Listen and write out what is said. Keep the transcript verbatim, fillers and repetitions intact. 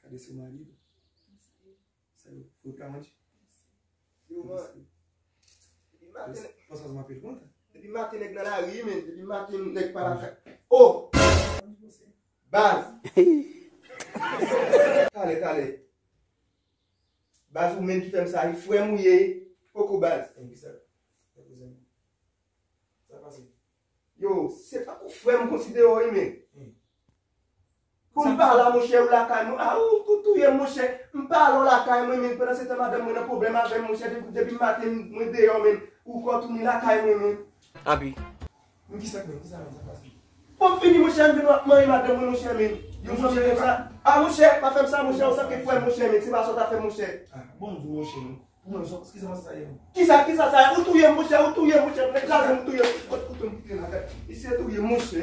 Gade sou mari. Sa yo, fout ka manje. Yo, man. Depi maten, pase m apil kontan. Depi maten nèg nan lari, men. Depi maten nèg pa lakay. Oh! Baz! Talè, talè. Baz ou menm ki fè m sa, e frè m ou ye. Poko baz. Sa pase? Yo, se tankou frè m konsidere w, wi, men. Pou m pa la, monchè, ou lakay mwen. A, ou, ou touye m, monchè. M pa la, w lakay mwen, men. Pandan se tan, madanm mwen nan pwoblèm avè m, monchè. Depi, depi maten, mwen deyò, men. Ou kò tounen lakay mwen, men. Anpi. Men kisa k, men, kisa, men, sa pase? Bon, fini, monchè, m vin w ap manyen madanm mwen, monchè, men. Yon fanmi konsa. A, monchè, pa fè m sa, monchè, ou sanble frè m, monchè, men. Se pa sa w ta fè, monchè. A, bon, di w, monchè, men. Pou mwen, sa, kisa sa ye? Kisa, kisa sa ye? Ou touye m, monchè, ou touye m, monchè, ou kraze m, ou touye m. Ou, ou touye m, kite m lakay. Isi touye m, monchè.